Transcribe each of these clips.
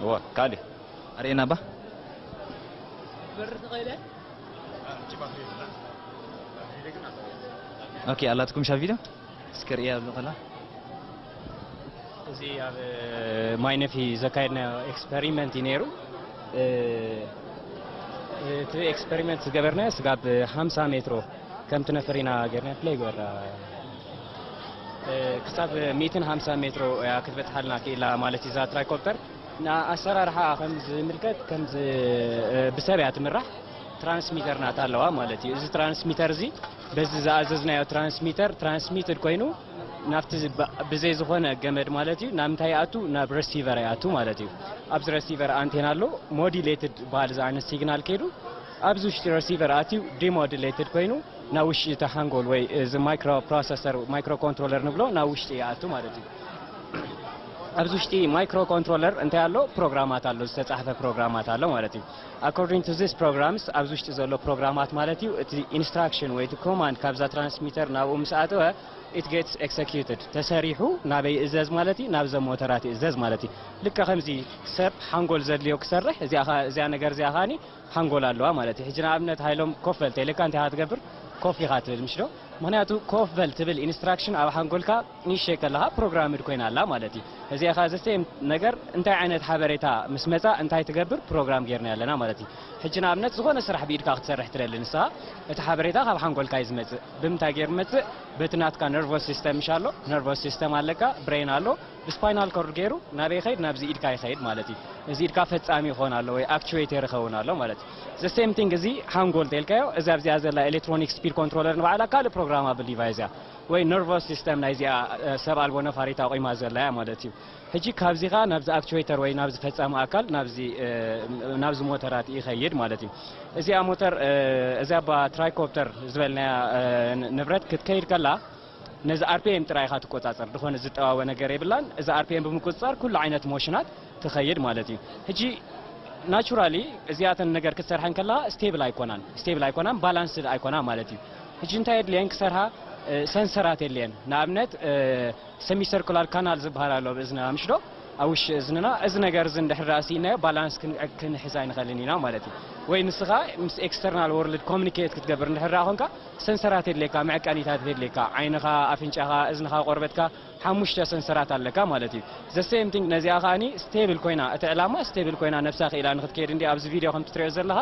እዋ ካልእ ኣርእየና ባ። ኦኬ፣ ኣላትኩም ሻ ቪድዮ እስከ ርእያ ኣሎ ከላ። እዚ ኣብ ማይነፊ ዘካየድናዮ ኤክስፐሪመንት እዩ ነይሩ። እቲ ኤክስፐሪመንት ዝገበርናዮ ስጋብ ሓምሳ ሜትሮ ከም ትነፍር ኢና ጌርና ፕለይ ገበራ። ክሳብ ሚእትን ሓምሳ ሜትሮ እያ ክትበጽሓልና ክኢላ ማለት እዩ እዛ ትራይኮፕተር። ንኣሰራርሓ ከም ዝምልከት ከም ዝ-፣ ብሰብ እያ ትምራሕ። ትራንስሚተር ናታ ኣለዋ ማለት እዩ። እዚ ትራንስሚተር እዚ በዚ ዝኣዘዝናዮ ትራንስሚተር ትራንስሚትድ ኮይኑ ናብቲ ዝ-፣ ብ-፣ ብዘይ ዝኾነ ገመድ ማለት እዩ ናብ ምንታይ ይኣቱ? ናብ ረሲቨር ይኣቱ ማለት እዩ። ኣብዚ ረሲቨር ኣንቴና ኣሎ። ሞዲሌትድ በሃል እዚ ዓይነት ሲግናል ከይዱ ኣብዚ ውሽጢ ረሲቨር ኣትዩ ዲሞዲሌትድ ኮይኑ ናብ ውሽጢ እቲ ሃንጎል ወይ እዚ ማይክሮ ፕሮሰሰር ማይክሮ ኮንትሮለር ንብሎ ናብ ውሽጢ ይኣቱ ማለት እዩ። ኣብዚ ውሽጢ ማይክሮ ኮንትሮለር እንታይ ኣሎ? ፕሮግራማት ኣሎ፣ ዝተጻሕፈ ፕሮግራማት ኣሎ ማለት እዩ። According to this programs ኣብዚ ውሽጢ ዘሎ ፕሮግራማት ማለት እዩ እቲ ኢንስትራክሽን ወይ እቲ ኮማንድ ካብዛ ትራንስሚተር ናብኡ ምስ ኣተወ it gets executed ተሰሪሑ ናበይ ይእዘዝ ማለት እዩ? ናብዘም ሞተራት ይእዘዝ ማለት እዩ። ልክዕ ከምዚ ሰብ ሓንጎል ዘድልዮ ክሰርሕ እዚኣ ኸ-፣ እዚኣ ነገር እዚኣ ኸኣኒ ሓንጎል ኣለዋ ማለት እዩ። ሕጂ ንኣብነት ሃይሎም ኮፍ በል ተይለካ እንታይ ኢኻ ትገብር? ኮፍ ኢኻ ትብል ምሽ ዶ? ምኽንያቱ ኮፍ በል ትብል ኢንስትራክሽን ኣብ ሓንጎልካ ንእሽተይ ከለኻ ፕሮግራምድ ኮይና ኣላ ማለት እዩ። እዚኣ ኸ ዘ ሴም ነገር እንታይ ዓይነት ሓበሬታ ምስ መጻ እንታይ ትገብር? ፕሮግራም ጌርና ኣለና ማለት እዩ። ሕጂ ንኣብነት ዝኾነ ስራሕ ብኢድካ ክትሰርሕ ትደሊ ንስኻ እቲ ሓበሬታ ካብ ሓንጎልካ እዩ ዝመጽእ። ብምንታይ ገይሩ መጽእ? በቲ ናትካ ነርቨስ ሲስተም ምሽ ኣሎ፣ ነርቨስ ሲስተም ኣለካ፣ ብሬን ኣሎ፣ ብስፓይናል ኮርድ ገይሩ ናበይ ይኸይድ? ናብዚ ኢድካ ይኸይድ ማለት እዩ። እዚ ኢድካ ፈጻሚ ይኾን ኣሎ ወይ ኣክቹዌተር ይኸውን ኣሎ ማለት እዩ። ዘ ሴም ቲንግ እዚ ሓንጎል ተልካዮ፣ እዚ ኣብዚኣ ዘላ ኤሌክትሮኒክ ስፒድ ኮንትሮለር ንባዕላ ካልእ ፕሮግራማብል ዲቫይስ እያ ወይ ነርቨስ ሲስተም ናይዚኣ፣ እ፣ ሰብ ኣልቦ ነፋሪት ኣቑማ ዘላ እያ ማለት እዩ። ሕጂ ካብዚ ኸኣ ናብዚ ኣክቹዌተር ወይ ናብዚ ፈጻሚ ኣካል ናብዚ፣ እ፣ ናብዚ ሞተራት ይኸይድ ማለት እዩ። እዚኣ ሞተር፣ እ፣ እዚኣ ባ ትራይኮፕተር ዝበልናያ፣ እ፣ ን-፣ ንብረት ክትከይድ ከላ ነዚ ኣር ፒ ኤም ጥራይ ኢኻ ትቆጻጸር፣ ዝኾነ ዝጠዋወ ነገር የብላን። እዚ ኣር ፒ ኤም ብምቁጽጻር ኩሉ ዓይነት ሞሽናት ትኸይድ ማለት እዩ። ሕጂ ናቹራሊ እዚኣተን ነገር ክትሰርሐን ከለኻ ስቴብል ኣይኮናን፣ ስቴብል ኣይኮናን፣ ባላንስድ ኣይኮና ማለት እዩ። ሕጂ እንታይ የድልየን ክሰርሓ? እ፣ ሰንሰራት የድልየን። ንኣብነት፣ እ፣ ሰሚሰርኩላር ካናል ዝበሃል ኣሎ ኣብ እዝንና፣ ምሽ ዶ? ኣብ ውሽጢ እዝንና። እዚ ነገር እዚ እንድሕር ደኣ ስኢናዮ ባላንስ ክን-፣ ክንሕዝ ኣይንኽእልን ኢና ማለት እዩ። ወይ ንስኻ ምስ ኤክስተርናል ወርልድ ኮሚኒኬት ክትገብር እንድሕር ደኣ ኮንካ ሰንሰራት የድልየካ፣ መዐቀኒታት የድልየካ፣ ዓይንኻ፣ ኣፍንጫኻ፣ እዝንኻ፣ ቆርበትካ፣ ሓሙሽተ ሰንሰራት ኣለካ ማለት እዩ። ዘ ሴም ቲንግ ነዚኣ ከኣኒ ስቴብል ኮይና፣ እቲ ዕላማ ስቴብል ኮይና ነብሳ ክኢላ ንክትከይድ እንዲ ኣብዚ ቪድዮ ከምቲ ትሪኦ ዘለኻ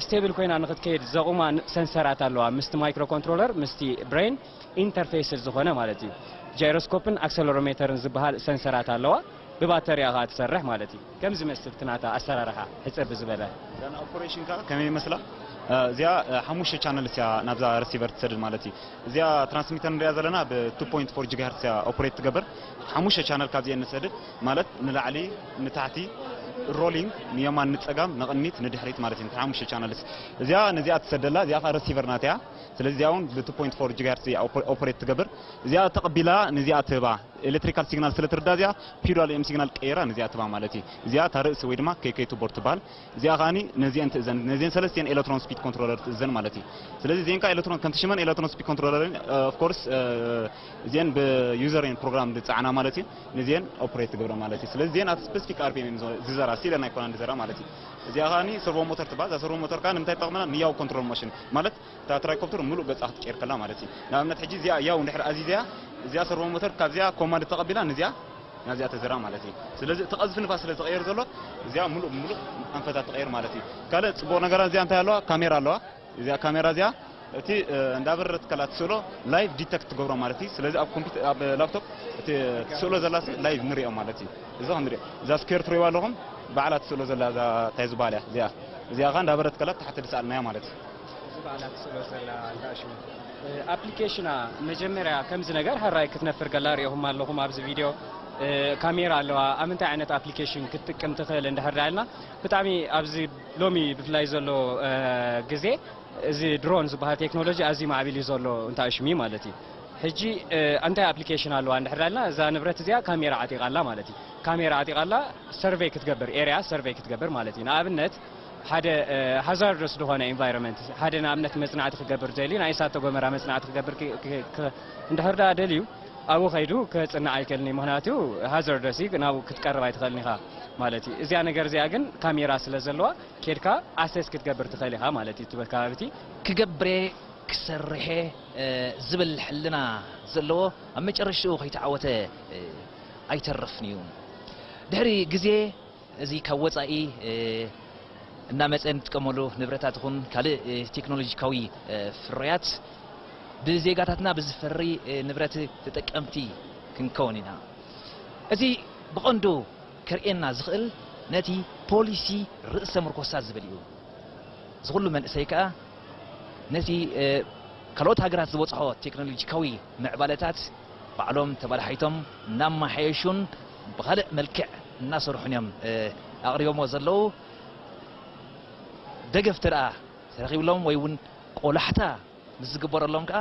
ስቴብል ኮይና ንክትከይድ ዘቑማ ን-፣ ሰንሰራት ኣለዋ ምስቲ ማይክሮ ኮንትሮለር፣ ምስቲ ብሬን ኢንተርፌስድ ዝኾነ ማለት እዩ። ጃይሮስኮፕን ኣክሰለሮሜተርን ዝበሃል ሰንሰራት ኣለዋ። ብባተሪያ ኸኣ ትሰርሕ ማለት እዩ። ከም ዝመስል እቲ ናታ ኣሰራርሓ ሕጽር ብዝበለ። እዛ ኦፐሬሽን ከኣ ከመይ ይመስላ? እ፣ እዚኣ፣ እ፣ ሓሙሽተ ቻነልስ እያ ናብዛ ረሲቨር ትሰድድ ማለት እዩ። እዚኣ ትራንስሚተር ንሪኣ ዘለና ብ ቱ ፖይንት ፎር ጊጋሄርትስ እያ ኦፕሬት ትገብር። ሓሙሽተ ቻነል ካብዚአን ንሰድድ ማለት ንላዕሊ፣ ንታሕቲ፣ ሮሊንግ፣ ንየማን፣ ንጸጋም፣ ንቕድሚት፣ ንድሕሪት ማለት እዩ። ሓሙሽተ ቻነልስ እዚኣ ነዚኣ ትሰደላ። እዚኣ ከኣ ረሲቨር ናታ እያ። ስለዚ እዚኣ እውን ብ ቱ ፖይንት ፎር ጊጋሄርትስ እያ ኦፕ-፣ ኦፕሬት ትገብር። እዚኣ ተቐቢላ ነዚኣ ትህባ። ኤሌክትሪካል ሲግናል ስለ ትርዳ እዚኣ ፒ ደብሊው ኤም ሲግናል ቀይራ ነዚኣ ትባ ማለት እዩ። እዚኣ እታ ርእሲ ወይ ድማ ኬ ኬ ቱ ቦርድ ትበሃል። እዚኣ ከኣኒ ነዚአን ትእዘን፣ ነዚአን ሰለስቲአን ኤሌክትሮን ስፒድ ኮንትሮለር ትእዘን ማለት እዩ። ስለዚ እዚአን ከኣ ኤሌክትሮን ከምቲ ሽመን ኤሌክትሮን ስፒድ ኮንትሮለር፣ ኦፍ ኮርስ፣ እዚአን ብዩዘር እየን ፕሮግራም ዝጸዓና ማለት እዩ። ነዚአን ኦፕሬት ትገብረ ማለት እዩ። ስለዚ እዚአን ኣብ ስፔሲፊክ ኣር ፒ ኤም እዮም ዝዘራ፣ ስቲለን ኣይኮናን ዝዘራ ማለት እዩ። እዚኣ ከኣኒ ሰርቮ ሞተር ትበሃል። እዛ ሰርቮ ሞተር ከኣ ንምንታይ ትጠቕመና? ንያው ኮንትሮል ሞሽን ማለት እታ ትራይኮፕተር ምሉእ ገጻ ክትቀይር ከላ ማለት እዩ። ንኣብነት ሕጂ እዚኣ ያው እንድሕር ኣዚዘያ፣ እዚኣ ሰርቮ ሞተር ካብዚኣ ኮማንድ ተቐቢላ ነዚኣ ናብዚኣ ተዘራ ማለት እዩ። ስለዚ እቲ ቀዝፊ ንፋስ ስለ ዝቐየር ዘሎ እዚኣ ምሉእ ብምሉእ ኣንፈታ ትቐየር ማለት እዩ። ካልእ ጽቡቕ ነገራ እዚኣ እንታይ ኣለዋ? ካሜራ ኣለዋ። እዚኣ ካሜራ እዚኣ እቲ፣ እ፣ እንዳበረረት ከላ ትስእሎ ላይቭ ዲተክት ትገብሮ ማለት እዩ። ስለዚ ኣብ ኮምፒውተር፣ ኣብ ላፕቶፕ እቲ ትስእሎ ዘላ ላይቭ ንሪኦ ማለት እዩ። እዚ ከም ንሪኦ እዛ ስኩዌር ትሪእዋ ኣለኹም ባዕላ ትስእሎ ዘላ እዛ እንታይ ዝበሃል እያ እዚኣ። እዚኣ ኸኣ እንዳበረት ከላ ታሕቲ ዝሰኣልናያ ማለት እዩ። እዚ ባዕላ ትስእሎ ዘላ እንዳ ሽሙ፣ እ፣ ኣፕሊኬሽና መጀመርያ ከምዚ ነገር ሕራይ ክትነፍር ከላ ርኢኹም ኣለኹም ኣብዚ ቪድዮ። እ፣ ካሜራ ኣለዋ። ኣብ ምንታይ ዓይነት ኣፕሊኬሽን ክትጥቀም ትኽእል እንድሕር ደኣ ኢልና ብጣዕሚ ኣብዚ ሎሚ ብፍላይ ዘሎ፣ እ፣ ግዜ እዚ ድሮን ዝበሃል ቴክኖሎጂ ኣዝዩ ማዕቢል እዩ ዘሎ እንዳ ሽሙ ማለት እዩ። ሕጂ፣ እ፣ እንታይ ኣፕሊኬሽን ኣለዋ እንድሕር ደኣ ኢልና እዛ ንብረት እዚኣ ካሜራ ዓጢቓ ኣላ ማለት እዩ። ካሜራ ዓጢቓ ኣላ ሰርቬይ ክትገብር፣ ኤርያ ሰርቬይ ክትገብር ማለት እዩ። ንኣብነት ሓደ፣ እ፣ ሃዛርደስ ዝኾነ ኢንቫይሮንመንት፣ ሓደ ንኣብነት መጽናዕቲ ክገብር ደልዩ፣ ናይ እሳተ ጎመራ መጽናዕቲ ክገብር ክ-፣ ክ-፣ ክ-፣ እንድሕር ደኣ ደልዩ፣ ኣብኡ ከይዱ ክጽናዕ ኣይክእልን እዩ። ምኽንያቱ ሃዘርደስ እዩ፣ ናብኡ ክትቀርብ ኣይትኽእልን ኢኻ ማለት እዩ። እዚኣ ነገር እዚኣ ግን ካሜራ ስለ ዘለዋ ኬድካ ኣሰስ ክትገብር ትኽእል ኢኻ ማለት እዩ። እቲ ከባቢ እቲ ክገብሬ ክሰርሔ ዝብል ሕልና ዘለዎ ኣብ መጨረሽኡ ከይተዓወተ ኣይተርፍን እዩ። ድሕሪ ግዜ እዚ ካብ ወፃኢ እናመፀ እንጥቀመሉ ንብረታት ይኹን ካልእ ቴክኖሎጂካዊ ፍርያት ብዜጋታትና ብዝፈሪ ንብረት ተጠቀምቲ ክንከውን ኢና። እዚ ብቐንዱ ከርእየና ዝኽእል ነቲ ፖሊሲ ርእሰ ምርኮሳ ዝብል እዩ። እዚ ኩሉ መንእሰይ ከኣ ነቲ ካልኦት ሃገራት ዝበፅሖ ቴክኖሎጂካዊ ምዕባለታት ባዕሎም ተበላሒቶም እናመሓየሹን ብኻልእ መልክዕ እናሰርሑን እዮም ኣቕሪቦሞ ዘለዉ። ደገፍ ተደኣ ተረኺብሎም ወይ እውን ቆላሕታ ምስ ዝግበረሎም ከኣ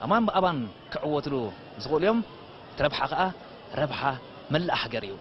ኣማን ብኣማን ክዕወትሉ ዝኽእሉ እዮም። እቲ ረብሓ ከኣ ረብሓ መላእ ሃገር እዩ።